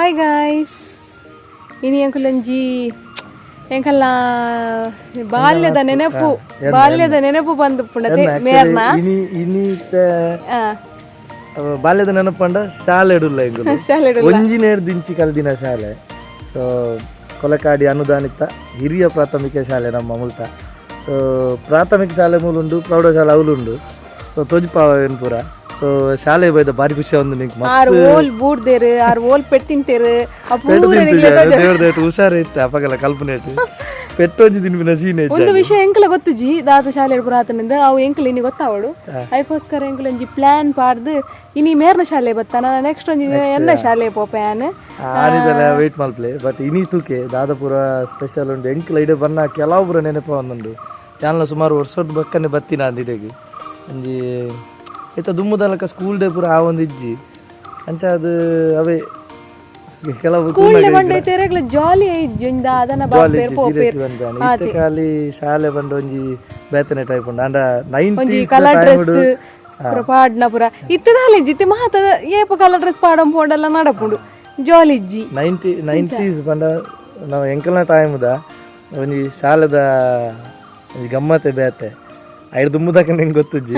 Hi guys, ಇನಿ ಎಂಕುಲೊಂಜಿ ಎಂಕಲ್ಲ ಬಾಲ್ಯದ ನೆನಪು, ಬಾಲ್ಯದ ನೆನಪು ಬಂದು ಮೇರ್ನ. ಇನಿ ಇನಿತ ಬಾಲ್ಯದ ನೆನಪಂಡ ಶಾಲೆ ಇಡುಲ್ಲ ಎಂಕುಲು. ಶಾಲೆ. ಒಂಜಿನೇರ್ ದಿಂಚಿ ಕಲ್ದಿನ ಶಾಲೆ. ಸೊ ಕೊಲಕಾಡಿ ಅನುದಾನಿತ ಹಿರಿಯ ಪ್ರಾಥಮಿಕ ಶಾಲೆ ನಮ್ಮ ಮುಲ್ತ. ಸೊ ಪ್ರಾಥಮಿಕ ಶಾಲೆ ಮೂಲುಂಡು, ಪ್ರೌಢಶಾಲೆ ಅವಲುಂಡು. ಸೊ ತೋಜಿಪಾವ ಪೂರ. ಸೊ ಶಾಲೆ ಬೈದ ಬಾರಿ ಖುಷಿ ಒಂದು ನಿಂಗೆ. ಆರ್ ಓಲ್ ಬೂಡ್ದೇರು, ಆರ್ ಓಲ್ ಪೆಟ್ ತಿಂತೇರು. ದೇವ್ರ ದೇಟ್ ಹುಷಾರ ಇತ್ತು. ಅಪ್ಪಗೆಲ್ಲ ಕಲ್ಪನೆ ಇಟ್ಟು ಪೆಟ್ಟೊಂಜಿ ತಿನ್ಪಿನ ಸೀನ್. ಒಂದು ವಿಷಯ ಎಂಕಲ ಗೊತ್ತುಜಿ, ದಾದ ಶಾಲೆ ಪುರಾತನಿಂದ ಅವು ಎಂಕಲ್ ಇನಿ ಗೊತ್ತಾವಡು. ಐಕೋಸ್ಕರ ಎಂಕಲ್ ಒಂಜಿ ಪ್ಲಾನ್ ಪಾಡ್ದು ಇನಿ ಮೇರ್ನ ಶಾಲೆ ಬತ್ತಾನ, ನೆಕ್ಸ್ಟ್ ಒಂಜಿ ಎನ್ನ ಶಾಲೆ ಪೋಪ್ಯಾನ್. ಆನಿದಲ್ಲ ವೆಯ್ಟ್ ಮಲ್ಪ್ಲೆ. ಬಟ್ ಇನಿ ತೂಕೆ ದಾದಪುರ ಸ್ಪೆಷಲ್ ಉಂಡು. ಎಂಕಲ ಇಡೆ ಬನ್ನ ಕೆಲವು ಪುರ ನೆನಪು ಒಂದುಂಡು. ಯಾನ್ಲ ಸುಮಾರು ವರ್ಷದ ಬಕ್ಕನೆ ಬತ್ತಿನ ಅಂದಿಡೆಗ್. ಒಂಜಿ ಇತ್ತ ದುಮ್ಮುದಲಕ ಸ್ಕೂಲ್ ಡೇ ಪೂರ ಆ ಒಂದು ಇಜ್ಜಿ. ಅಂಚ ಅದು ಅವೇ ಕೆಲವು. ಸ್ಕೂಲ್ ಬಂಡ ಇತ್ತೇರೆಗ್ಲ ಜಾಲಿ ಇಜ್ಜಿ ಒಂಜಿ ದಾದನ ಬಾಪೇರ್ ಪೋಪೇರ್. ಇತ್ತೆ ಖಾಲಿ ಶಾಲೆ ಬಂಡ ಒಂಜಿ ಬೇತನೆ ಟೈಪ್ ಉಂಡು. ಅಂಡ ಒಂಜಿ 90s colour dress ಪೂರ ಪಾಡ್ನ ಪೂರ ಇತ್ತದಾಲೆ ಇಜ್ಜಿ. ಮಾತ ಏಪ ಕಲರ್ ಡ್ರೆಸ್ ಪಾಡಂ ಪೋಂಡಲ್ಲ ನಡಪುಂಡು, ಜಾಲಿ ಇಜ್ಜಿ. 90s ಪಂಡ ನಾವು ಎಂಕಲ್ನ ಟೈಮ್ದ ಒಂಜಿ ಶಾಲೆದ ಒಂಜಿ ಗಮ್ಮತೆ ಬೇತೆ. ಐದು ದುಮ್ಮುದಕ ನಿಂಗೆ ಗೊತ್ತುಜ್ಜಿ,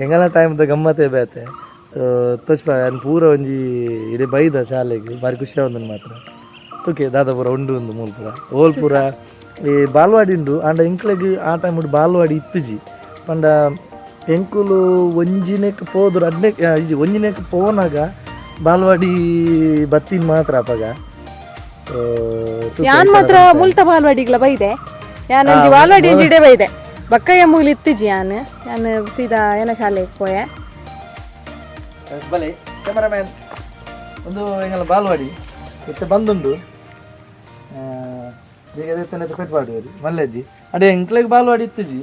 ಎಂಗಲ ಟೈಮ್ದ ಗಮ್ಮತೆ ಬೇತೆ. ಸೊ ತೋಚ್ಪ ಪೂರ ಒಂಜಿ ಇಡೀ ಬೈದ ಶಾಲೆಗೆ ಬಾರಿ ಖುಷಿ ಆವಂದನ್ ಮಾತ್ರ. ಓಕೆ, ದಾದಾಪುರ ಉಂಡು ಒಂದು ಮೂಲ ಪೂರ ಓಲ್ ಪೂರ ಈ ಬಾಲ್ವಾಡಿ ಉಂಡು. ಆಂಡ ಎಂಕ್ಲೆಗ್ ಆ ಟೈಮ್ ಬಾಲ್ವಾಡಿ ಇತ್ತುಜಿ. ಪಂಡ ಎಂಕುಲು ಒಂಜಿನೆಕ್ ಪೋದ್ರು ಅಡ್ನೆ ಇಜ್ಜಿ, ಒಂಜಿನೆಕ್ ಪೋನಾಗ ಬಾಲ್ವಾಡಿ ಬತ್ತಿನ ಮಾತ್ರ ಅಪಗ. ಯಾನ್ ಮಾತ್ರ ಮುಲ್ತ ಬಾಲ್ವಾಡಿಗ್ಲ ಬೈದೆ. ಯಾನ್ ಒಂಜಿ ಬಾಲ್ವಾಡಿ ಒಂಜಿ ಇಡೆ ಬೈದೆ. ಬಕ್ಕಯ್ಯ ಮೂಲಿ ಇತ್ತಿಜಿ. ಯಾನ್ ಯಾನ್ ಸೀದಾ ಏನ ಶಾಲೆಗೆ ಪೋಯೆ. ಬಲೆ ಕ್ಯಾಮರಾಮ್ಯಾನ್, ಒಂದು ಎಂಗಲ ಬಾಲ್ವಾಡಿ ಇತ್ತೆ ಬಂದುಂಡು. ಬೇಗ ದೇವಸ್ಥಾನ ಪೆಟ್ ಪಾಡುವರು ಮಲ್ಲೆಜ್ಜಿ. ಅಡೆ ಎಂಕ್ಲೆಗ್ ಬಾಲ್ವಾಡಿ ಇತ್ತುಜಿ,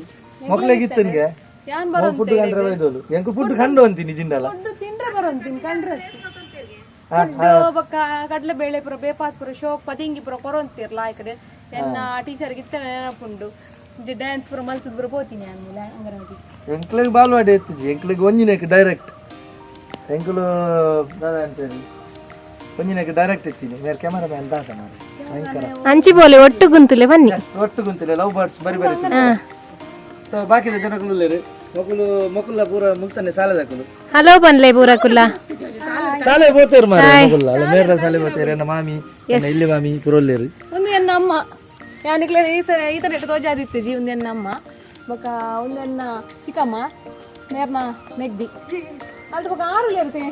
ಮೊಕ್ಲೆಗ್ ಇತ್ತನ್ಗೆ. ಯಾನ್ ಫುಡ್ ಕಂಡ್ರೆ ಬೈದೋಲು. ಎಂಕು ಫುಡ್ ಕಂಡು ಅಂತೀನಿ ಜಿಂಡಲ. ತಿಂಡ್ರೆ ಬರೋಂತೀನಿ ಕಂಡ್ರೆ. ಬೊಕ್ಕ ಕಡಲೆ ಬೇಳೆ ಪೂರ ಬೇಪಾತ್ ಪೂರ ಶೋಕ್ ಪದಿಂಗಿ ಪೂರ ಕೊರೊಂತಿರ್ಲ. ಈ ಕಡೆ ಎನ್ನ ಟೀಚರ್ ಇತ್ತ ನೆನಪುಂಡು. ಡ್ಯಾನ್ಸ್ ಪೂರ ಮಲ್ತದ್ ಪೂರ ಪೋತೀನಿ ಯಾನ್ ಮೂಲ ಅಂಗನವಾಡಿ. ಎಂಕ್ಲೆಗ್ ಬಾಲ್ವಾಡಿ ಇತ್ತುಜಿ. ಎಂಕ್ಲೆಗ್ ಒಂಜಿನೆಕ್ ಡೈರೆಕ್ಟ್ ಎಂಕುಲು ದಾದ ಅಂತೇಳಿ ಒಂಜಿನೆಕ್ ಡೈರೆಕ್ಟ್ ಇತ್ತೀನಿ. ಮೇರೆ ಕ್ಯಾಮರಾಮ್ಯಾನ್ ದಾದ ಮಾರೆ ಭಯಂಕರ. ಅಂಚಿ ಬೋಲೆ ಒಟ್ಟು ಗುಂತುಲೆ ಬನ್ನಿ. Yes, ಒಟ್ಟು ಗುಂತಿಲ್ಲ. ಲವ್ ಬರ್ಡ್ಸ್ ಬರಿ ಬರಿ. ಸೊ ಬಾಕಿ ಜನಕುಲು ಉಲ್ಲೇರು. ಮೊಕುಲು ಮೊಕುಲ್ಲ ಪೂರ ಮುಲ್ತಾನೆ ಸಾಲೆದಕುಲು. ಹಲೋ ಬನ್ಲೆ ಪೂರಕುಲ್ಲ. ಶಾಲೆ ಪೋತೇರು ಮಾರೆ ಮೊಕುಲ್ಲ ಅಲ್ಲ, ಮೇರ್ಲ ಶಾಲೆ ಪೋತೇರು. ಎನ್ನ ಮಾಮಿ, ಎನ್ನ ಇಲ್ಲಿ ಮಾಮಿ ಪೂರ ಉಲ್ಲೇರು. ಒಂದು ಎನ್ನ ಅಮ್ಮ. ಯಾನಿಕ್ಲೆ ಈ ಸರ ಈ ತರ ತೋಜಾದಿತ್ತಿಜಿ. ಒಂದು ಎನ್ನ ಅಮ್ಮ, ಬೊಕ್ಕ ಒಂದು ಎನ್ನ ಚಿಕ್ಕಮ್ಮ, ನೇರ್ನ ಮೆಗ್ದಿ ಅಲ್ದ ಬೊಕ್ಕ ಆರು ಇರುತ್ತೆ.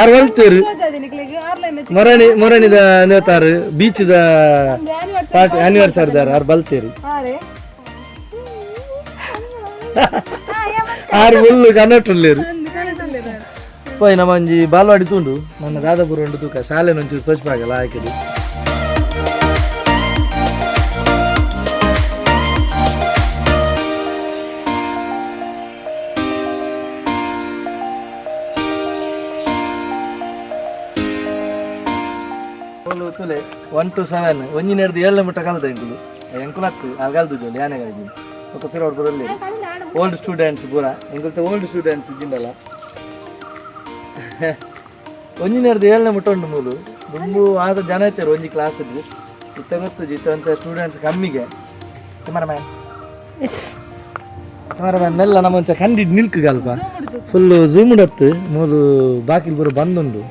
ಆರು ಹೊಲ್ತೇರು. ತೋಜಾದಿ ನಿಕ್ಲೆಗ್ ಆರ್ಲ. ಮೊರಣಿ ಮೊರಣಿದ ನೇತಾರು ಬೀಚ್ದ anniversary. Anniversary ದಾರ ಆರು ಬಲ್ತೇರು. ಆರೆ. ಆರು ಮುಳ್ಳು ಕನ್ನಟ್ರುಲ್ಲೇರು. ಪೋಯ್ ನಮ್ಮ ಒಂಜಿ ಬಾಲ್ವಾಡಿ ತೂಂಡು. ನನ್ನ ದಾದಾಪುರ ಉಂಡು ತೂಕ. ಶಾಲೆ ಒಂಚೂರು ತೋಚ್ಪಾಗಲ್ಲ ಹಾಕಿದ್ದು. ತುಲೆ 1 to 7 ಒಂಜಿನ ಹಿಡ್ದು ಏಳನೇ ಮುಟ್ಟ ಕಲ್ತ ಎಂಕುಲು. ಎಂಕುಲು ಹತ್ತು ಅಲ್ಲಿ ಕಲ್ತು ಜೋಲಿ ಯಾನೆ ಕಲ್ತು. ఒక ಪಿರೋಡ್ ಪೂರ ಓಲ್ಡ್ ಸ್ಟೂಡೆಂಟ್ಸ್ ಪೂರ. ಎಂಕುಲ್ತ ಓಲ್ಡ್ ಸ್ಟೂಡೆಂಟ್ಸ್ ಇಜ್ಜಿಂಡಲ್ಲ. ಒಂಜಿನ ಹಿಡ್ದು ಏಳನೇ ಮುಟ್ಟ ಉಂಡು ಮೂಲು. ದುಂಬು ಆದ ಜನ ಇತ್ತಾರೆ ಒಂಜಿ ಕ್ಲಾಸ್ ಇತ್ತ. ಗೊತ್ತು ಇತ್ತ ಅಂತ ಸ್ಟೂಡೆಂಟ್ಸ್ ಕಮ್ಮಿಗೆ. Cameraman. S. Cameraman ಮೆಲ್ಲ ನಮ್ಮಂತ ಕಂಡಿಡ್ ನಿಲ್ಕು ಅಲ್ಪ. ಫುಲ್ ಝೂಮ್ ಉಂಡತ್ತು. ಮೂಲು ಬಾಕಿಲ್ ಪೂರ ಬಂದುಂಡು.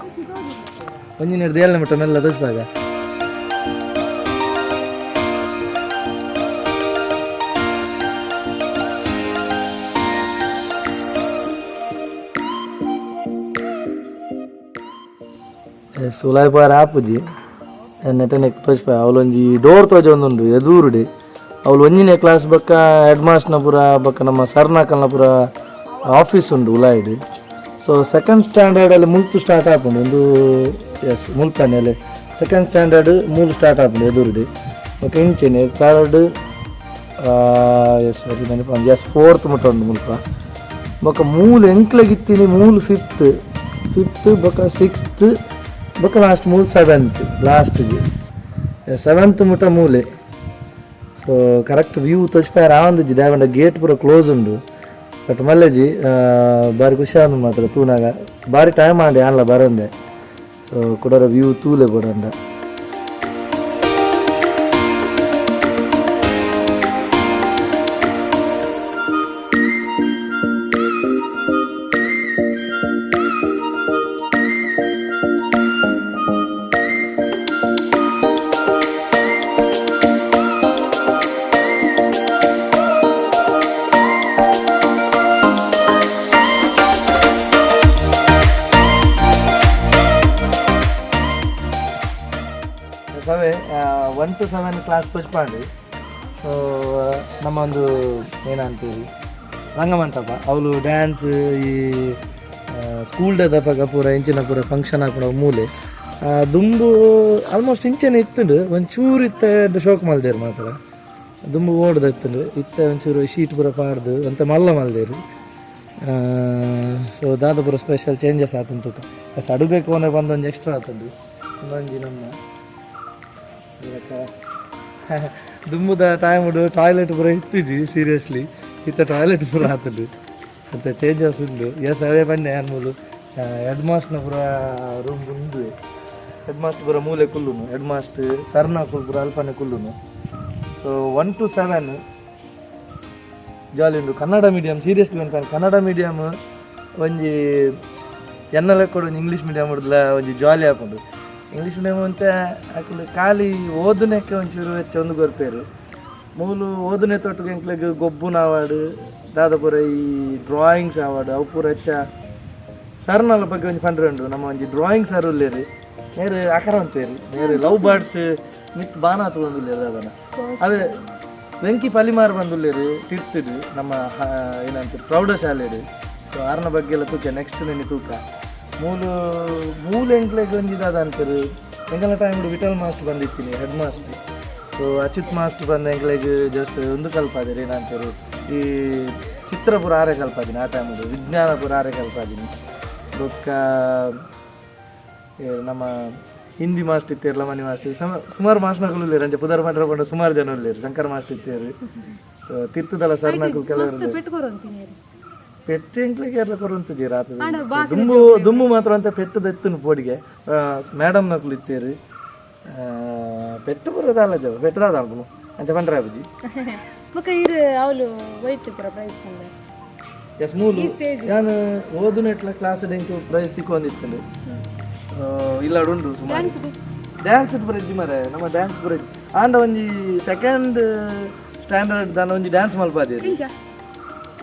ಒಂಜಿನ ಹಿಡ್ದು ಏಳನೇ ಮುಟ್ಟ ಮೆಲ್ಲ ತೋಚ್ಪಾಗ. ಸುಲಾಯ್ ಪಾರ ಆಪುಜಿ ನೆಟನೆ ತೋಚ್ಪ. ಅವಳೊಂಜಿ ಡೋರ್ ತೋಜ ಒಂದುಂಡು ಎದೂರುಡೆ. ಅವಳು ಒಂಜಿನೇ ಕ್ಲಾಸ್ ಬಕ್ಕ ಹೆಡ್ ಮಾಸ್ಟರ್ನ ಪೂರ ಬಕ್ಕ ನಮ್ಮ ಸರ್ನಾಕಲ್ನ ಪೂರ ಆಫೀಸ್ ಉಂಡು ಉಲಾಯಿಡ್. So second standard ಅಲ್ಲಿ ಮುಲ್ತು ಸ್ಟಾರ್ಟ್ ಆಪುಂಡು ಒಂದು. ಎಸ್, ಮುಲ್ತಾನೆ ಅಲ್ಲಿ ಸೆಕೆಂಡ್ ಸ್ಟ್ಯಾಂಡರ್ಡ್ ಮೂಲು ಸ್ಟಾರ್ಟ್ ಆಪುಂಡು ಎದುರುಡೆ. ಬೊಕ್ಕ ಇಂಚೆನೆ ಥರ್ಡ್, ಎಸ್ ಅದು ನೆನಪು, ಎಸ್ ಫೋರ್ತ್ ಮುಟ್ಟ ಉಂಡು ಮುಲ್ಪ. ಬೊಕ್ಕ ಮೂಲು ಎಂಕ್ಲಗಿತ್ತೀನಿ ಮೂಲು ಫಿಫ್ತ್, ಫಿಫ್ತ್ ಬೊಕ್ಕ ಸಿಕ್ಸ್ತ್, ಬೊಕ್ಕ ಲಾಸ್ಟ್ ಮೂಲು ಸೆವೆಂತ್. ಲಾಸ್ಟ್ಗೆ ಸೆವೆಂತ್ ಮುಟ್ಟ ಮೂಲೆ. So correct view ತೋಚ್ಪಾಯರ್ ಆವಂದಿಜ್ಜಿ, ದಾಯೆಪಂಡ ಗೇಟ್ ಪೂರ ಕ್ಲೋಸ್ ಉಂಡು. ಬಟ್ ಮಲ್ಲೆಜಿ ಬಾರಿ ಖುಷಿ ಆಂದು ಮಾತ್ರ ತೂನಾಗ. ಬಾರಿ ಟೈಮ್ ಆಂಡ್ ಯಾನ್ಲ ಬರಂದೆ. ಸೊ ಕುಡರ ವ್ಯೂ ತೂಲೆ ಬೋಡಂಡ. 1 to 7 class ತೋಚ್ಪಾಂಡು. ಸೊ ನಮ್ಮ ಒಂದು ಏನಂತೀವಿ ರಂಗಮಂಟಪ ಅವಳು ಡ್ಯಾನ್ಸ್ ಈ ಸ್ಕೂಲ್ ಡೇದಪಗ ಪೂರ ಇಂಚಿನ ಪೂರ ಫಂಕ್ಷನ್ ಆಪುನ ಮೂಲೆ. ದುಂಬು ಆಲ್ಮೋಸ್ಟ್ ಇಂಚೆನೆ ಇತ್ತುಂಡು, ಒಂಚೂರು ಇತ್ತ ಶೋಕ್ ಮಲ್ದೇರು ಮಾತ್ರ. ದುಂಬು ಓಡ್ದು ಇತ್ತುಂಡು, ಇತ್ತ ಒಂಚೂರು ಶೀಟ್ ಪೂರ ಪಾಡ್ದು ಒಂತೆ ಮಲ್ಲ ಮಲ್ದೇರು. ಸೊ ದಾದ ಪೂರ ಸ್ಪೆಷಲ್ ಚೇಂಜಸ್ ಆತುಂಡು ತೂಕ. ಅಡುಗೆ ಕೋನೆ ಬಂದು ಒಂಜಿ ಎಕ್ಸ್ಟ್ರಾ ಆತುಂಡು. ಒಂಜಿ ನಮ್ಮ ದುಂಬುದ ಟೈಮ್ ಟಾಯ್ಲೆಟ್ ಪೂರ ಇತ್ತಿಜಿ ಸೀರಿಯಸ್ಲಿ. ಇತ್ತ ಟಾಯ್ಲೆಟ್ ಪೂರ ಆತುಂಡು ಅಂತ ಚೇಂಜಸ್ ಉಂಡು. ಎಸ್, ಅವೇ ಬನ್ನಿ ಅನ್ಮೂಲು ಹೆಡ್ ಮಾಸ್ಟರ್ನ ಪೂರ ರೂಮ್ ಉಂದು. ಹೆಡ್ ಮಾಸ್ಟರ್ ಪೂರ ಮೂಲೆ ಕುಲ್ಲುನು, ಹೆಡ್ ಮಾಸ್ಟರ್ ಸರ್ನ ಪೂರ ಅಲ್ಪನೆ ಕುಲ್ಲುನು. ಸೊ 1 to 7 ಜಾಲಿ ಉಂಡು. ಕನ್ನಡ ಮೀಡಿಯಂ ಸೀರಿಯಸ್ಲಿ ಉಂಟು. ಕನ್ನಡ ಮೀಡಿಯಂ ಒಂಜಿ ಎನ್ನಲೆ ಕೂಡ ಒಂಜಿ ಇಂಗ್ಲೀಷ್ ಮೀಡಿಯಂ ಹುಡ್ಲ ಒಂಜಿ ಜಾಲಿ ಆಪುಂಡು. ಇಂಗ್ಲೀಷ್ ಮೀಡಿಯಂ ಅಂತ ಅಕುಲು ಖಾಲಿ ಓದುನೆಕ್ಕೆ ಒಂಚೂರು ಹೆಚ್ಚು ಒಂದು ಕೊರ್ಪೇರು. ಮೂಲು ಓದುನೆ ತೊಟ್ಟಿಗೆ ಎಂಕ್ಲೆಗ್ ಗೊಬ್ಬುನ ಆವಾಡು, ದಾದ ಪೂರ ಈ ಡ್ರಾಯಿಂಗ್ಸ್ ಆವಾಡು, ಅವು ಪೂರ ಹೆಚ್ಚ. ಸರ್ನಲ್ಲ ಬಗ್ಗೆ ಒಂಜಿ ಪಂಡ್ರೆ ಉಂಡು. ನಮ್ಮ ಒಂಜಿ ಡ್ರಾಯಿಂಗ್ ಸರ್ ಉಲ್ಲೇರು, ಮೇರು ಅಕರ ಅಂತೇರು. ಮೇರು ಲವ್ ಬರ್ಡ್ಸ್ ಮಿತ್ ಬಾನ ತಗೊಂಡುಲ್ಲೇರು. ಅದನ್ನ ಅದೇ ವೆಂಕಿ ಪಲಿಮಾರ್ ಬಂದುಲ್ಲೇರು ತಿರ್ತದು ನಮ್ಮ ಏನಂತಾರೆ ಪ್ರೌಢಶಾಲೆಡು. ಸೊ ಆರ್ನ ಬಗ್ಗೆ ಎಲ್ಲ ತೂಕ ನೆಕ್ಸ್ಟ್ ನೆನೆ ತೂಕ. ಮೂಲು ಮೂಲು ಎಂಕ್ಲೆಗ್ ಒಂಜಿ ದಾದ ಅಂತಾರೆ ಎಂಕಲ್ನ ಟೈಮ್ ವಿಠಲ್ ಮಾಸ್ಟರ್ ಬಂದಿತ್ತೀನಿ, head master. So Achyut master ಬಂದ ಎಂಕ್ಲೆಗ್ ಜಸ್ಟ್ ಒಂದು ಕಲ್ಪಾದಿರಿ, ಏನಂತಾರೆ ಈ ಚಿತ್ರಪುರ ಆರೆ ಕಲ್ಪಾದಿನಿ. ಆ ಟೈಮುಡು ವಿಜ್ಞಾನಪುರ ಆರೆ ಕಲ್ಪಾದಿನಿ. ಬೊಕ್ಕ ನಮ್ಮ ಹಿಂದಿ ಮಾಸ್ಟರ್ ಇತ್ತೇರು, ಲಮನಿ ಮಾಸ್ಟರ್, ಸುಮಾರು ಮಾಸ್ಟರ್ನಕುಲು ಉಲ್ಲೇರು. ಅಂಚೆ ಪುದರ್ ಪಂಡ್ರ ಪಂಡ ಸುಮಾರು ಜನ ಉಲ್ಲೇರು. ಶಂಕರ್ ಮಾಸ್ಟರ್ ಇತ್ತೇರು, ತಿರ್ತದಲ್ಲ ಸರ್ನಕುಲು ಕೆಲವರು. ಮಸ್ತ್ ಪೆಟ್ಟು ಕೊರೊಂತೀನಿ. ಪೆಟ್ಟು ಎಂಕ್ಲೆಗ್ ಏರ್ಲ ಕೊರೊಂತುಜಿ ರಾತ್ರಿ. ದುಂಬು ದುಂಬು ಮಾತ್ರ ಅಂತ ಪೆಟ್ಟು ದೆತ್ತುನು ಪೋಡಿಗೆ. ಮೇಡಮ್ ನಕುಲು ಇತ್ತೇರು. ಪೆಟ್ಟು ಬರೋದಲ್ಲ ಜವ ಪೆಟ್ಟದಾದ ಅನ್ಪುನು ಅಂಚೆ ಪಂಡ್ರೆ ಅಬುಜಿ. ಬೊಕ ಇರು ಅವಳು ವೈಟ್ ಪೂರ ಪ್ರೈಸ್ ಕಂದ. ಎಸ್, ಮೂಲು ನಾನು ಓದುನೆಟ್ಲ ಕ್ಲಾಸ್ ಎಂಕು ಪ್ರೈಸ್ ತಿಕ್ಕೊಂದಿತ್ತುಂಡು. ಇಲ್ಲ ಉಂಡು ಸುಮಾರು. ಡ್ಯಾನ್ಸ್ ಬ್ರಿಡ್ಜ್ ಮರೆ, ನಮ್ಮ ಡ್ಯಾನ್ಸ್ ಬ್ರಿಡ್ಜ್ ಆಂಡ ಒಂಜಿ ಸೆಕೆಂಡ್ ಸ್ಟ್ಯಾಂಡರ್ಡ್ ದಾನ ಒಂಜಿ ಡ್ಯಾನ್ಸ್ ಮಲ್ಪಾದೇರು.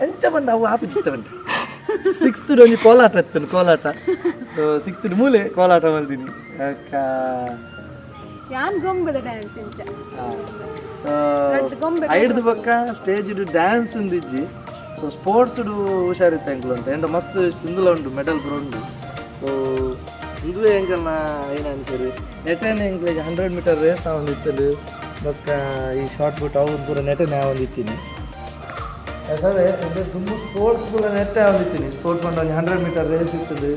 ಎಂಚ ಪಂಡ ಅವು ಆಪಿಚಿತ್ತ ಬಂಟ. ಸಿಕ್ಸ್ತ್ ಒಂಜಿ ಕೋಲಾಟ ಇತ್ತು, ಕೋಲಾಟ. ಸಿಕ್ಸ್ತ್ ಮೂಲೆ ಕೋಲಾಟ ಮಲ್ದಿನಿ. ಯಾನ್ ಗೊಂಬೆದ ಡ್ಯಾನ್ಸ್ ಇಂಚ ರಡ್ಡ್ ಗೊಂಬೆ. ಐಡ್ದು ಬೊಕ್ಕ ಸ್ಟೇಜ್ ಡ್ಯಾನ್ಸ್ ಉಂದಿಜ್ಜಿ. ಸೊ ಸ್ಪೋರ್ಟ್ಸ್ ಹುಷಾರಿತ್ತು ಎಂಕ್ಲು ಅಂತ ಎಂಡ ಮಸ್ತ್ ಇಂದುಲ ಉಂಡು, ಮೆಡಲ್ ಪೂರ ಉಂಡು. ಸೊ ಇಂದುವೆ ಎಂಕಲ್ನ ಏನಂತೀರಿ ನೆಟನೆ ಎಂಕ್ಲೆಗ್ 100 ಮೀಟರ್ ರೇಸ್ ಆವೊಂದಿತ್ತಲು. ಬೊಕ್ಕ ಈ ಶಾರ್ಟ್ ಪುಟ್ ಅವು ಪೂರ ನೆಟನೆ ಆವೊಂದಿತ್ತೀನಿ. ಸವೆ ದುಂಬು ಸ್ಪೋರ್ಟ್ಸ್ ಪೂರ ನೆಟ್ಟೆ ಆವೊಂದಿತ್ತೀನಿ. ಸ್ಪೋರ್ಟ್ಸ್ ಪಂಡ ಒಂಜಿ 100 ಮೀಟರ್ ರೇಸ್ ಇತ್ತದು,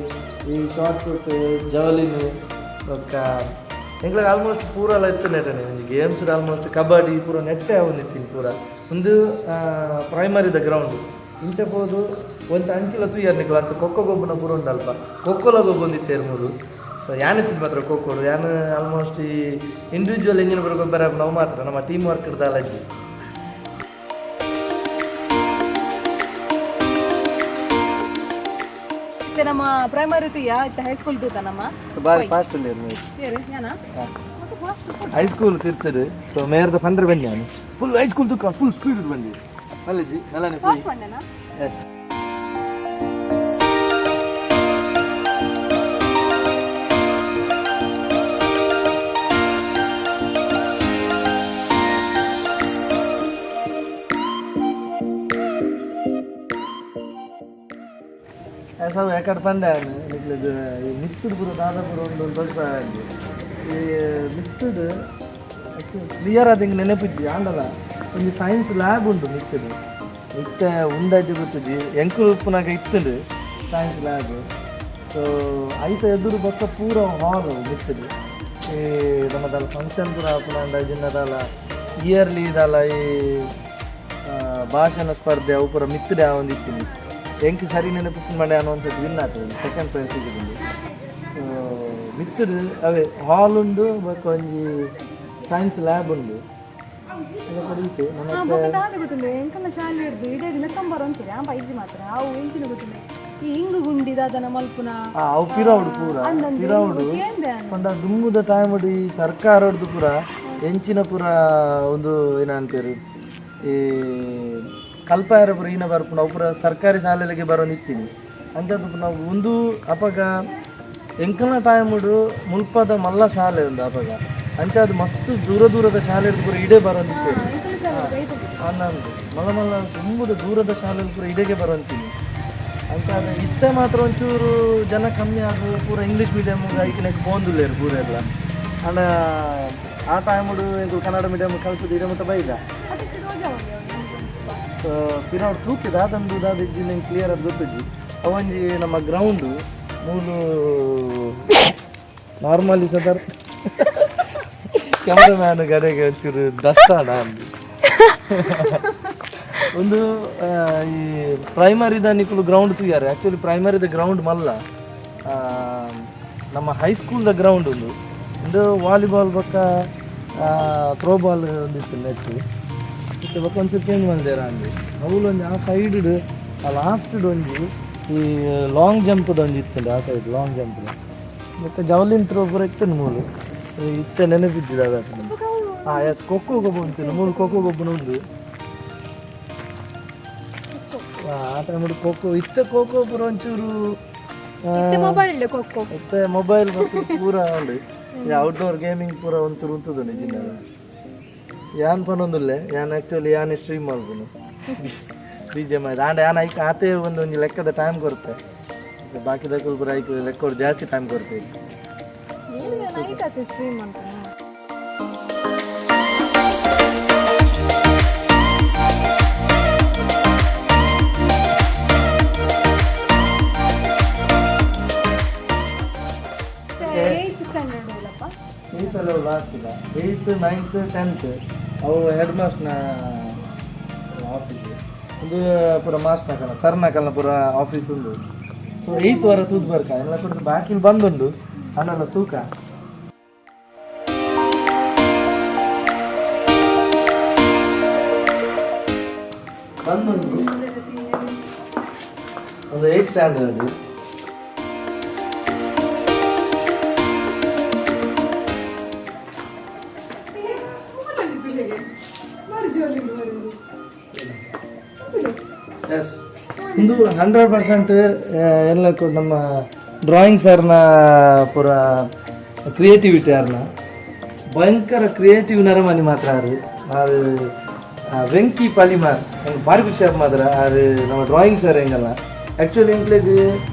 ಈ ಶಾರ್ಟ್ ಪುಟ್, ಜವಲಿನ್. ಬೊಕ್ಕ ಎಂಕ್ಲೆಗ್ ಆಲ್ಮೋಸ್ಟ್ ಪೂರ ಎಲ್ಲ ಇತ್ತು ನೆಟನೆ. ಒಂಜಿ ಗೇಮ್ಸ್ ಆಲ್ಮೋಸ್ಟ್ ಕಬಡ್ಡಿ ಪೂರ ನೆಟ್ಟೆ ಆವೊಂದಿತ್ತೀನಿ ಪೂರ. ಒಂದು ಪ್ರೈಮರಿದ ಗ್ರೌಂಡ್ ಇಂಚ ಪೋದು ಒಂತೆ ಅಂಚಿಲ ತೂಯರ್ ನಿಕುಲು ಅಂತ ಖೋಖೋ ಗೊಬ್ಬುನ ಪೂರ ಉಂಡು ಅಲ್ಪ. ಖೋಖೋಲ ಗೊಬ್ಬೊಂದಿತ್ತೇರು ಮೂಲು. ಸೊ ಯಾನ್ ಇತ್ತಿದ್ದು ಮಾತ್ರ ಖೋಖೋಡು. ಯಾನ್ ಆಲ್ಮೋಸ್ಟ್ ಈ ಇಂಡಿವಿಜುವಲ್ ಎಂಜಿನ ಪೂರ ಗೊಬ್ಬರ ನಾವು ಮಾತ್ರ ನಮ್ಮ ಟೀಮ್ ವರ್ಕ್ ದಾಲಜ್ಜಿ. ಇತ್ತೆ ನಮ್ಮ ಪ್ರೈಮರಿ ತುಯ್ಯ, ಇತ್ತೆ ಹೈಸ್ಕೂಲ್ ತೂತ ನಮ್ಮ. ಸೊ ಬಾರಿ ಫಾಸ್ಟ್ ಉಲ್ಲೇರು ನೀವು. ಏರು ಯಾನ? ಹೈಸ್ಕೂಲ್ ತಿರ್ತದೆ. ಸೊ ಮೇರ್ದ ಪಂಡ್ರೆ ಬನ್ನಿ, ನಾನು ಫುಲ್ ಹೈಸ್ಕೂಲ್ ತುಕ್ಕ ಫುಲ್ ಸ್ಪೀಡ್ ಬಂದಿ ಅಲ್ಲಜಿ ನಲ್ಲನೆ. ಫಾಸ್ಟ್ ಪಂಡೆನಾ? ಎಸ್. ಅವು ಎಕಡೆ ಪಂಡೆ ನಿಕ್ಲೆಗ್ ಈ ಮಿತ್ತುಡು ಪೂರ ದಾದ ಪೂರ ಉಂಡು ಒಂದು ದೊಡ್ಡ. ಈ ಮಿತ್ತುಡು ಕ್ಲಿಯರ್ ಆದ ಹಿಂಗೆ ನೆನಪಿಜ್ಜಿ. ಆಂಡಲ ಒಂಜಿ ಸೈನ್ಸ್ ಲ್ಯಾಬ್ ಉಂಟು ಮಿತ್ತುಡು. ಮಿತ್ತೆ ಉಂಡಾಜಿ ಗೊತ್ತುಜಿ, ಎಂಕುಲು ಉಪ್ಪುನಾಗ ಇತ್ತುಂಡು ಸೈನ್ಸ್ ಲ್ಯಾಬ್. ಸೊ ಐತ ಎದುರು ಬೊಕ್ಕ ಪೂರ ಹಾಲ್ ಮಿತ್ತುಡು. ಈ ನಮ್ಮದಲ್ಲ ಫಂಕ್ಷನ್ ಪೂರ ಆಪುನ ಜಿನ್ನದಲ್ಲ ಇಯರ್ಲಿ ಇದಲ್ಲ ಈ ಭಾಷಣ ಸ್ಪರ್ಧೆ ಅವು ಪೂರ ಮಿತ್ತುಡೆ ಆವೊಂದಿತ್ತೀನಿ. ಎಂಕ್ ಸರಿ ನೆನಪು ಮಂಡೆ ಒಂದ್ಸತಿ ವಿನ್ ಆಗ್ತದೆ, ಸೆಕೆಂಡ್ ಪ್ರೈಸ್ ಸಿಕ್ಕಿದ್ದು. ಸೊ ಮಿತ್ತುಡು ಅವೇ ಹಾಲ್ ಉಂಡು, ಬೊಕ್ಕ ಒಂಜಿ ಸೈನ್ಸ್ ಲ್ಯಾಬ್ ಉಂಡು. ಅದ ಕಡೀತು ನನ್ನ. ಬೊಕ್ಕ ದಾದ ಗೊತ್ತುಂಡು, ಎಂಕಲ್ನ ಶಾಲೆ ಹಿಡ್ದು ಇಡೀ ಲೆಕ್ಕಂಬರ ಅಂತೀರಿ ಆ ಇಜ್ಜಿ ಮಾತ್ರ. ಅವು ಎಂಚಿನ ಗೊತ್ತುಂಡು, ಈ ಇಂಗು ಗುಂಡಿ ದಾದನ ಮಲ್ಪುನ. ಅವು ಪಿರವುಡು ಪೂರ ಪಿರವುಡು. ಕೇಂದೆ. ಪಂಡ ದುಂಬುದ ಟೈಮ್ ಈ ಸರ್ಕಾರಡ್ದು ಪೂರ ಎಂಚಿನ ಪೂರ ಒಂದು ಏನಂತೀರಿ ಈ ಕಲ್ಪಾಯರ ಪೂರ ಈನ ಬರ್ಪುಂಡು. ಅವು ಪೂರ ಸರ್ಕಾರಿ ಶಾಲೆಗಳಿಗೆ ಬರೋನಿತ್ತೀನಿ ಅಂಚದ ನಾವು ಒಂದು ಅಪಗ ಎಂಕಲ್ನ ಟೈಮುಡು ಮುಲ್ಪದ ಮಲ್ಲ ಶಾಲೆ ಉಂಡು ಅಪಗ. ಅಂಚ ಅದು ಮಸ್ತ್ ದೂರ ದೂರದ ಶಾಲೆ ಪೂರ ಇಡೇ ಬರೋಂತಿತ್ತು. ಅನ್ನಂದು ಮಲ್ಲ ಮಲ್ಲ ತುಂಬುದ ದೂರದ ಶಾಲೆ ಪೂರ ಇಡೆಗೆ ಬರೋಂತೀನಿ ಅಂತ. ಅದು ಇತ್ತೆ ಮಾತ್ರ ಒಂಚೂರು ಜನ ಕಮ್ಮಿ ಆಗು, ಪೂರ ಇಂಗ್ಲೀಷ್ ಮೀಡಿಯಮ್ ಐಕ್ಲೆಗ್ ಪೋಂದುಲ್ಲೇರು ಪೂರ ಎಲ್ಲ. ಅಂಡ ಆ ಟೈಮುಡು ಎಂಕುಲು ಕನ್ನಡ ಮೀಡಿಯಮ್ ಕಲ್ತದ್ದು ಇಡೆ ಮುಟ್ಟ ಬೈದ. ಪಿರವು ತೂಕಿ ದಾದಂದು ದಾದ ಇಜ್ಜಿ, ನಂಗೆ ಕ್ಲಿಯರ್ ಅದು ಗೊತ್ತಿಜ್ಜಿ. ಅವೊಂಜಿ ನಮ್ಮ ಗ್ರೌಂಡು ಮೂಲು. ನಾರ್ಮಲಿ ಸದರ್ ಕ್ಯಾಮರಾಮ್ಯಾನ್ ಗಡೆಗೆ ಒಂಚೂರು ದಷ್ಟ ಅಂದು ಒಂದು ಈ ಪ್ರೈಮರಿದ ನಿಕುಲು ಗ್ರೌಂಡ್ ತೂಯಾರೆ. ಆ್ಯಕ್ಚುಲಿ ಪ್ರೈಮರಿದ ಗ್ರೌಂಡ್ ಮಲ್ಲ, ನಮ್ಮ ಹೈಸ್ಕೂಲ್ದ ಗ್ರೌಂಡ್ ಒಂದು. ಒಂದು ವಾಲಿಬಾಲ್ ಬೊಕ್ಕ ಥ್ರೋಬಾಲ್ ಒಂದು ಇತ್ತು ನೆಟ್ ಇತ್ತೆ. ಬೊಕ್ಕ ಒಂಚೂರು ಚೇಂಜ್ ಮಲ್ದೇರ ಅಂದು. ಅವ್ಲು ಒಂಜಿ ಆ ಸೈಡ್ ಆ ಲಾಸ್ಟ್ ಒಂಜಿ ಈ ಲಾಂಗ್ ಜಂಪ್ದ ಒಂಜಿ ಇತ್ತು. ಆ side long jump ಬೊಕ್ಕ ಜವಲಿನ್ ಥ್ರೋ ಪೂರ ಇತ್ತು ಮೂಲು. ಇತ್ತೆ ನೆನಪಿದ್ದಿದೆ ಅದ. ಹಾಂ, ಎಸ್, ಖೋಖೋ ಗೊಬ್ಬ ಉಂಟು ಮೂಲು. ಖೋಖೋ ಗೊಬ್ಬನ ಉಂಡು. ಆ ಟೈಮ್ ಖೋಖೋ ಇತ್ತೆ. ಖೋಖೋ ಪೂರ ಒಂಚೂರು ಮೊಬೈಲ್ ಖೋಖೋ. ಇತ್ತೆ ಮೊಬೈಲ್ ಪೂರ ಉಂಡು. ಈ ಔಟ್ಡೋರ್ ಗೇಮಿಂಗ್ ಪೂರ ಒಂಚೂರು ಉಂತುದು ನಿಜಿನ. ಯಾನ್ ಪನೊಂದುಲ್ಲೆ, ಯಾನ್ ಆ್ಯಕ್ಚುಲಿ ಯಾನ್ ಸ್ಟ್ರೀಮ್ ಮಲ್ಪುನು ಬಿಜೆ ಆಂಡ ಯಾನ್ ಐಕ್ ಆತೆ ಒಂದು ಒಂಜಿ ಲೆಕ್ಕದ ಟೈಮ್ ಕೊರ್ತೆ. ಬಾಕಿದಕುಲು ಪೂರ ಐಕ್ ಲೆಕ್ಕೋಡು ಜಾಸ್ತಿ ಟೈಮ್ ಕೊರ್ತೆ. ನೈಟ್ ಆತೆ ಸ್ಟ್ರೀಮ್ ಮಾಡ್ತಾನೆ. ಏಯ್ತ್ ಸ್ಟ್ಯಾಂಡರ್ಡ್ ಉಲ್ಲಪ್ಪ? ಏಯ್ತ್ ಅಲ್ಲ, ಲಾಸ್ಟ್ ಇಲ್ಲ. Eighth, ninth, tenth. ಅವು ಹೆಡ್ ಮಾಸ್ಟರ್ನ ಆಫೀಸ್ ಒಂದು. ಪೂರ ಮಾಸ್ಟರ್ನ ಕಲ್ಲ, ಸರ್ನ ಕಲ್ಲ ಪೂರ ಆಫೀಸ್ ಉಂಡು. ಸೊ ಏಯ್ತ್ ವಾರ ತೂದು ಬರ್ಕ ಎಲ್ಲ ಕೊಡ್ದು ಬಾಕಿಲ್ ಬಂದುಂಡು ಅನ್ನಲ್ಲ ತೂಕ. ಬಂದುಂಡು ಒಂದು eighth standard. S, ಒಂದು 100% ಎಲ್ಲ ನಮ್ಮ ಡ್ರಾಯಿಂಗ್ ಸರ್ನ ಪೂರ ಕ್ರಿಯೇಟಿವಿಟಿ. ಯಾರನ್ನ ಭಯಂಕರ ಕ್ರಿಯೇಟಿವ್ ನರಮನಿ ಮಾತ್ರ ಆರು ಆರು ವೆಂಕಿ ಪಲಿಮಾರ್. ನಂಗೆ ಭಾರಿ ಖುಷಿ ಆಪ್ ಮಾತ್ರ ಆರು ನಮ್ಮ ಡ್ರಾಯಿಂಗ್ ಸರ್. ಹೆಂಗಲ್ಲ, ಆ್ಯಕ್ಚುಲಿ ಎಂಕ್ಲೆಗ್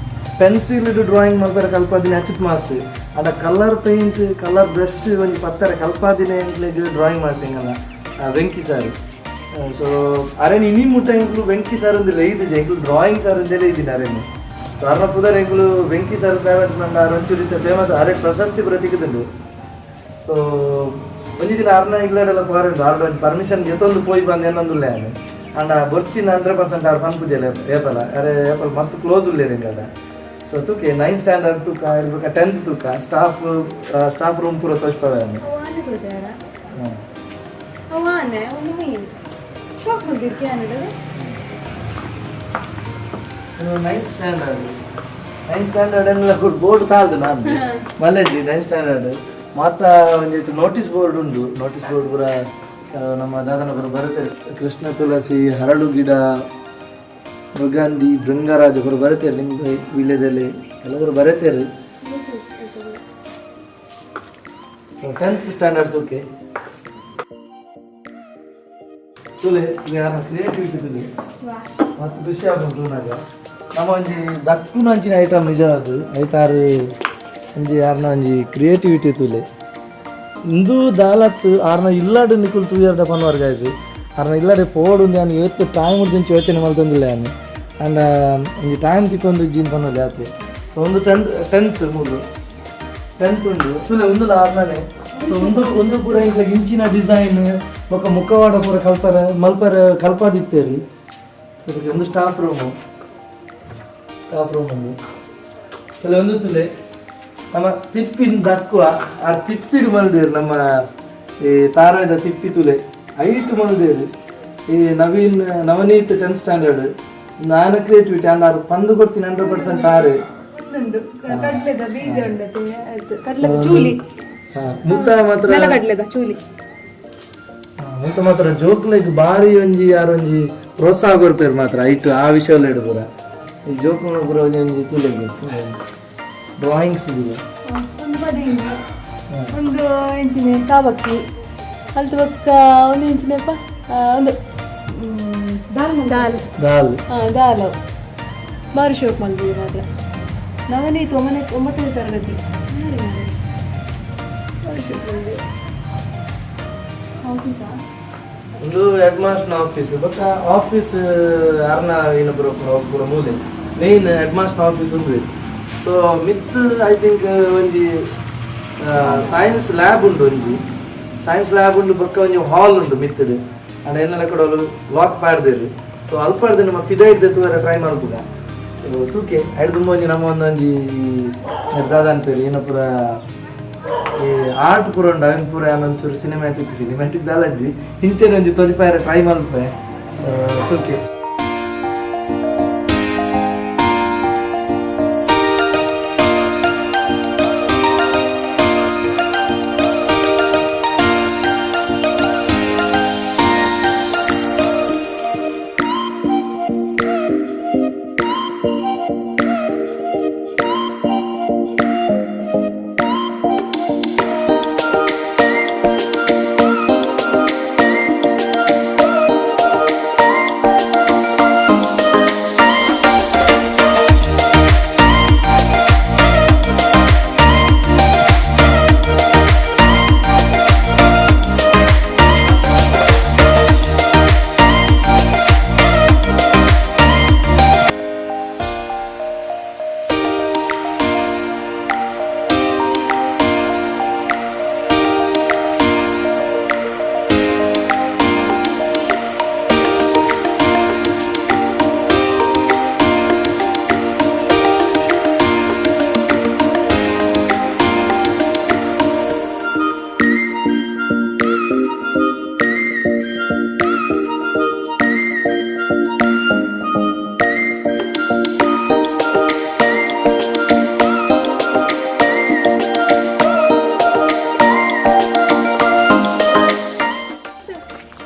ಪೆನ್ಸಿಲ್ ಡ್ರಾಯಿಂಗ್ ಮಲ್ಪರೆ ಕಲ್ಪಾದಿನ ಅಚ್ಯುತ್ ಮಾಸ್ಟರ್. ಅದ colour paint, colour brush ಒಂಜಿ ಪತ್ತರ ಕಲ್ಪಾದಿನ ಎಂಕ್ಲೆಗ್ ಡ್ರಾಯಿಂಗ್ ಮಾಡ್ತಿಂಗಲ್ಲ ವೆಂಕಿ ಸರ್. ಸೊ ಅರೇನು ಇನಿ ಮುಟ್ಟ ಎಂಕ್ಲು ವೆಂಕಿ ಸರ್ ಒಂದಿಲ್ಲ ಇದು, ಎಂಕ್ಲು ಡ್ರಾಯಿಂಗ್ ಸರ್ ಅಂದೇಲೆ ಇದ್ದೀನಿ ಅರೇನು. ಸೊ ಅರ್ನ ಪುದರ್ ಎಂಕ್ಲು ವೆಂಕಿ ಸರ್ ಫೇಮಸ್ ಮಂಡ. ಒಂಚೂರು ಫೇಮಸ್ ಅರೆ, ಪ್ರಶಸ್ತಿ ಪೂರ ತಿಕ್ಕುದುಂಡು. ಸೊ ಒಂಜಿ ದಿನ ಅರ್ನ ಇಲ್ಲಡೆಲ್ಲ ಪೋರೆಂಡು. ಆರ್ಡ ಒಂಜಿ ಪರ್ಮಿಷನ್ ಗೆತೊಂದು ಪೋಯಿ ಬಂದು ಏನೊಂದುಲ್ಲೆ ಯಾನ್. ಅಂಡ ಬೊರ್ಚಿನ 100% ಆರ್ ಪನ್ಪುಜೆಲೆ ಏಪಲ. ಅರೆ ಏಪಲ್ ಮಸ್ತ್ ಕ್ಲೋಸ್ ಉಲ್ಲೇರ್ ಎಂಗಡ. ಸೊ ತೂಕೆ ನೈನ್ ಸ್ಟ್ಯಾಂಡರ್ಡ್ ತೂಕ ಇರ್ಬೇಕ, ಟೆಂತ್ ತೂಕ, staff staff room ಪೂರ ತೋಜ್ಪದ ಯಾನ್. ಅವಾನೆ ತೋಜಾರ. ಅವಾನೆ ಒಂದು ಮೀನ್ ಶಾಕ್ ಬಂದಿರ್ಕೆ ಅನ್ನೋದು. Ninth standard, ninth standard ಎಲ್ಲ ಬೋರ್ಡ್ ತಾಳ್ದು ನಾನು ಮಲೇಜಿ. ನೈನ್ ಸ್ಟ್ಯಾಂಡರ್ಡ್ ಮಾತ ಒಂಜಿ ನೋಟಿಸ್ ಬೋರ್ಡ್ ಉಂಡು. ನೋಟಿಸ್ ಬೋರ್ಡ್ ಪೂರ ನಮ್ಮ ದಾದನ ಪೂರ ಬರುತ್ತೆ. ಕೃಷ್ಣ ತುಳಸಿ, ಹರಳು ಗಿಡ, ಮೃಗಾಂಧಿ, ಭೃಂಗರಾಜ ಪೂರ ಬರುತ್ತೆ. ನಿಂಬೆ, ವೀಳ್ಯದೆಲೆ ಎಲ್ಲ ಪೂರ ಬರುತ್ತೆ. ಟೆಂತ್ ಸ್ಟ್ಯಾಂಡರ್ಡ್ ತೂಕೆ ತುಲೆ ಯಾರ ಕ್ರಿಯೇಟಿವಿಟಿ ತುಲೆ. ಮತ್ತು ಖುಷಿ ಆಗುಂಟು ನಾಗ. ನಮ್ಮ ಒಂಜಿ ದಕ್ಕುನ ಅಂಚಿನ ಐಟಮ್ ನಿಜ ಅದು. ಐತಾರು ಒಂಜಿ ಯಾರನ ಒಂಜಿ ಕ್ರಿಯೇಟಿವಿಟಿ ತೂಲೆ. ಇಂದು ದಾಲತ್ ಆರ್ನ ಇಲ್ಲಾಡು ನಿಕುಲ್ ತೂಯರ್ದ ಪನ್ವರ್ ಗಾಯ್ಸ್. ಆರ್ನ ಇಲ್ಲಾಡೆ ಪೋಡು ಯಾನ್ ಏತ್ ಟೈಮ್ ದಿಂಚ ಯೋಚನೆ ಮಲ್ತೊಂದಿಲ್ಲ ಯಾನ್. ಅಂಡ ಒಂಜಿ ಟೈಮ್ ತಿಕ್ಕೊಂದು ಜೀನ್ ಪನ್ನೊಲಿ ಆತೆ. ಸೊ ಒಂದು ಟೆಂತ್, ಟೆಂತ್ ಮೂಲು ಟೆಂತ್ ಉಂಡು ತುಲೆ. ಉಂದುಲ ಆರ್ನನೆ. ಸೊ ಒಂದು ಒಂದು ಪೂರ ಇಂಕ್ಲ ಇಂಚಿನ ಡಿಸೈನ್ ಬೊಕ್ಕ ಮುಖವಾಡ ಪೂರ ಕಲ್ಪರ ಮಲ್ಪರ ಕಲ್ಪಾದಿತ್ತೇರಿ. ಸೊ ಒಂದು staff room, staff room ಒಂದು ತುಲೆ. ಒಂದು ತುಲೆ ನಮ್ಮ ತಿಪ್ಪಿನ ದಕ್ಕುವ. ಆ ತಿಪ್ಪಿಡು ಮಲ್ದೇರು. ನಮ್ಮ ಈ ತಾರಾಯ್ದ ತಿಪ್ಪಿ ತುಲೆ, ಐಟು ಮಲ್ದೇರು. ಈ ನವೀನ್ ನವನೀತ್ ಟೆಂತ್ ಸ್ಟ್ಯಾಂಡರ್ಡ್. ನಾನು ಕ್ರಿಯೇಟಿವಿಟಿ ಅಂಡ್ ಆರು ಪಂದು ಕೊಡ್ತೀನಿ 100% ಆರು. ಒಂದುಂಡು ಕಡ್ಲೆದ ಬೀಜ ಉಂಡತೆ ಆಯ್ತು, ಕಡ್ಲೆದ ಚೂಲಿ. ಮುತ್ತ ಮಾತ್ರ ನೆಲಗಡ್ಲೆದ ಚೂಲಿ. ಮುತ್ತ ಮಾತ್ರ ಜೋಕ್ಲೆಗ್ ಬಾರಿ ಒಂಜಿ ಯಾರು ಒಂಜಿ ಪ್ರೋತ್ಸಾಹ ಕೊರ್ಪೇರು ಮಾತ್ರ ಐಟು ಆ ವಿಷಯ ಪೂರ. ಈ ಜೋಕುನ ಪೂರ ಒಂಜಿ ಒಂಜಿ ತುಲೆ ಡ್ರಾಯಿಂಗ್ಸ್ ಇದು. ಒಂದು ಪದಿಂಗಿ. ಒಂದು ಇಂಚಿನ ಸಾಬಕ್ಕಿ ಅಲ್ತು ಬೊಕ್ಕ ಒಂದು ಇಂಚಿನಪ್ಪ ಒಂದು ದಾಲ್. ದಾಲ್. ದಾಲ್. ಹಾಂ, ದಾಲ್ ಅವು ಬಾರಿ ಶೋಕ್ ಮಲ್ದಿದೆ ಮಾತ್ರ. ನವನೀತ್ ಒಂಬನೇ ಒಂಬತ್ತನೇ ತರಗತಿ. ಬಾರಿ ಮಾರ್ರೆ. ಬಾರಿ ಶೋಕ್ ಮಲ್ದಿದೆ. ಆಫೀಸಾ? ಒಂದು ಹೆಡ್ ಮಾಸ್ಟರ್ನ ಆಫೀಸ್. ಬೊಕ್ಕ ಆಫೀಸ್ ಅರ್ನ ಇನ್ನೊಬ್ಬರು ಪೂರ ಮೂಲೆ ಮೇನ್ ಹೆಡ್ ಮಾಸ್ಟರ್ನ ಆಫೀಸ್ ಉಂದು. ಸೊ ಮಿತ್ I think ಒಂಜಿ ಸೈನ್ಸ್ ಲ್ಯಾಬ್ ಉಂಡು. ಒಂಜಿ ಸೈನ್ಸ್ ಲ್ಯಾಬ್ ಉಂಡು, ಬೊಕ್ಕ ಒಂಜಿ ಹಾಲ್ ಉಂಡು ಮಿತ್ತದು. ಅಂಡ ಎನ್ನೆಲ್ಲ ಕೂಡ ಲಾಕ್ ಪಾಡ್ದೇರು. ಸೊ ಅಲ್ಪಾಡ್ದು ನಮ್ಮ ಪಿದ ಹಿಡ್ದು ತೂವರೆ ಟ್ರೈ ಮಲ್ಪುಗ. ಸೊ ತೂಕೆ ಐಡ್ ತುಂಬ ಒಂಜಿ ನಮ್ಮ ಒಂದೊಂಜಿ ದಾದ ಅನ್ಪೇರು ಏನ ಪೂರ ಈ ಆರ್ಟ್ ಪೂರ ಉಂಡು. ಅವೆನ್ ಪೂರ ಒಂಚೂರು ಸಿನಿಮ್ಯಾಟಿಕ್ ಸಿನಿಮ್ಯಾಟಿಕ್ ದಾಲಜ್ಜಿ ಇಂಚೆನೆ ಒಂಜಿ ತೊಲಿಪಾಯರ ಟ್ರೈ ಮಲ್ಪೆ. ಸೊ ತೂಕೆ.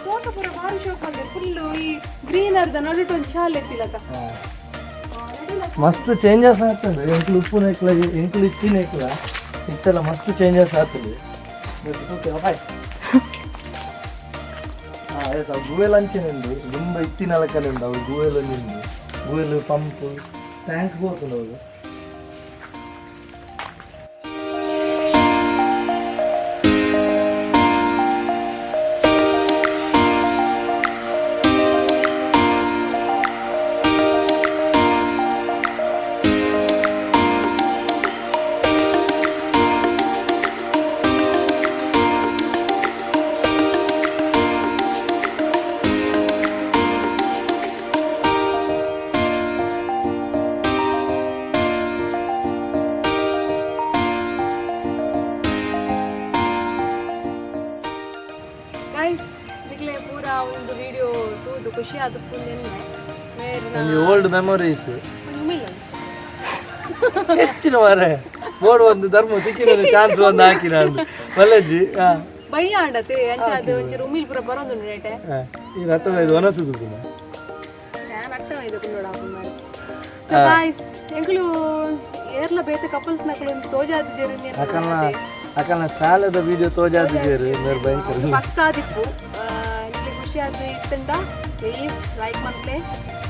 ತೋಟ ಪೂರ ಬಾರಿ ಶೋಕ್ ಮಲ್ದಿದೆ. ಫುಲ್ಲು ಈ ಗ್ರೀನರ್ದ ನಡುಟು ಒಂದು ಶಾಲೆ ಎತ್ತಿಲಕ. ಮಸ್ತ್ ಚೇಂಜಸ್ ಆಗ್ತದೆ. ಎಂಕ್ಲು ಉಪ್ಪು ನೆಕ್ಲ, ಎಂಕ್ಲು ಇತ್ತಿ ನೆಕ್ಲ ಇತ್ತೆಲ್ಲ ಮಸ್ತ್ ಚೇಂಜಸ್ ಆಗ್ತದೆ. Okay, bye. ಹಾಂ, ಆಯ್ತು. ಗುವೆಲ್ ಅಂಚೆನೆ ಉಂಡು. ತುಂಬ ಇತ್ತಿನ ಲೆಕ್ಕನೆ ಉಂಡು. ಅವು ಗುವೆಲ್ ಒಂಜಿ ಉಂಡು. ಗುವೆಲ್ ಪಂಪ್ ಟ್ಯಾಂಕ್ ಪೋತುಂಡು ಅವು. ಗೈಸ್, ನಿಕ್ಲೆ ಪೂರ ಒಂದು ವಿಡಿಯೋ ತೂದು ಖುಷಿ ಆದ ಫುಲ್ ಎನ್ನೆ ಮೇರ್ನ ಒಂಜಿ ಓಲ್ಡ್ ಮೆಮೊರೀಸ್. ಉಮ್ಮಿಲ್ಲ. ಹೆಚ್ಚಿನ ಮಾರೆ ಬೋರ್ಡ್ ಒಂದು ಧರ್ಮ ಸಿಕ್ಕಿನ ಚಾನ್ಸ್ ಒಂದು ಹಾಕಿ ನಾನು ಮಲ್ಲಜ್ಜಿ. ಹಾಂ. ಬಯ್ಯ ಆಂಡತೆ ಅಂಚ ಅದು ಒಂಚೂರು ಉಮ್ಮಿಲ್ ಪೂರ ಬರೋದುಂಡು ರೇಟೆ. ಈ ನಟ್ಟ ಇದು ಒನಸುದು ಪುನಃ. ನಾನು ಅಟ್ಟ ಇದು ಕುಲ್ಲೋಡ. ಸೊ ಗಾಯ್ಸ್, ಎಂಕುಲು ಏರ್ಲ ಬೇತೆ ಕಪಲ್ಸ್ ನಕಲು ಒಂದು ತೋಜಾದ ಜೇರಿಂದಿ. ಅಕಲ್ನ ಅಕಲ್ನ ಶಾಲೆದ ವಿಡಿಯೋ ತೋಜಾದಿದ್ದೇರು ಮೇರ್ ಭಯಂಕರ. ಫಸ್ಟ್ ಆದಿಪ್ಪು. ನಿಕ್ಲೆ ಖುಷಿ ಆದ ಇತ್ತಂಡ ಪ್ಲೀಸ್ ಲೈಕ್ ಮನ್ಪ್ಲೆ,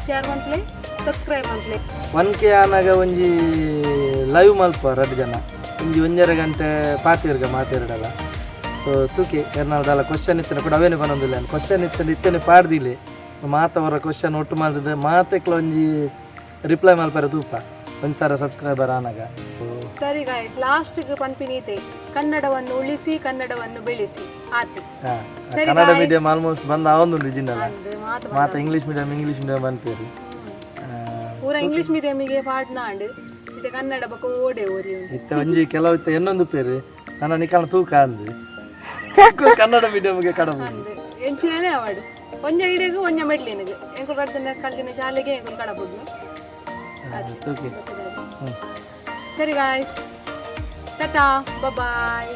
ಶೇರ್ ಮನ್ಪ್ಲೆ, ಸಬ್ಸ್ಕ್ರೈಬ್ ಮನ್ಪ್ಲೆ. 1K ಆನಾಗ ಒಂಜಿ ಲೈವ್ ಮಲ್ಪ ರಡ್ಡು ಜನ ಒಂಜಿ ಒಂಜರೆ ಗಂಟೆ ಪಾತಿರ್ಗ ಮಾತಿರಡಲ್ಲ. ಸೊ ತೂಕಿ ಎರ್ನಾಲ್ದಲ್ಲ ಕ್ವಶನ್ ಇತ್ತನೆ ಕೂಡ ಅವೇನೆ ಬನ್ನೊಂದಿಲ್ಲ. ಕ್ವಶನ್ ಇತ್ತನೆ ಇತ್ತನೆ ಪಾಡ್ದಿಲ್ಲ. ಮಾತವರ ಕ್ವಶನ್ ಒಟ್ಟು ಮಾಡಿದ್ರೆ ಮಾತೆಕ್ಲ ಒಂಜಿ ರಿಪ್ಲೈ ಮಲ್ಪರ ತೂಪ ಒಂದು ಸಾರ ಸಬ್ಸ್ಕ್ರೈಬರ್ ಆನಾಗ. ಸರಿ ಗಾಯ್ಸ್, ಲಾಸ್ಟ್ಗೆ ಪನ್ಪಿನೀತೆ, ಕನ್ನಡವನ್ನು ಉಳಿಸಿ, ಕನ್ನಡವನ್ನು ಬೆಳೆಸಿ ಆತಿ. ಸರಿ. ಕನ್ನಡ ಮೀಡಿಯಂ ಆಲ್ಮೋಸ್ಟ್ ಬಂದ ಆವೊಂದುಂಡು ಜಿನ್ನಲ್ಲ. ಅಂದ್ರೆ ಮಾತು ಮಾತ ಇಂಗ್ಲೀಷ್ ಮೀಡಿಯಂ, ಇಂಗ್ಲೀಷ್ ಮೀಡಿಯಂ ಅನ್ಪೇರು. ಪೂರ ಇಂಗ್ಲಿಷ್ ಮೀಡಿಯಮಿಗೆ ಪಾಡ್ನಾಂಡ್ ಇತ್ತೆ ಕನ್ನಡ ಬೊಕ ಓಡೆ ಓರಿ ಉಂಡು. ಇತ್ತೆ ಒಂಜಿ ಕೆಲವು ಇತ್ತೆ ಎನ್ನೊಂದು ಪೇರು ನನ್ನ ನಿಕಲ್ನ ತೂಕ ಅಂದು ಕನ್ನಡ ಮೀಡಿಯಂಗೆ ಕಡಬು. ಅಂದ್ ಎಂಚಿನೇ ಅವಾರ್ಡ್ ಒಂಜ ಇಡೆಗು ಒಂಜ ಮೆಡ್ಲಿನಿಗೆ ಎಂಕುಲು ಕಡ್ದಿನ ಕಲ್ದಿನ ಶಾಲೆಗೆ ಎಂಕುಲು ಕಡಬುಡ್ನು. ತೂಕಿ. ಸರಿ ಗಾಯ್ಸ್, ಟಾಟಾ, ಬಾಯ್.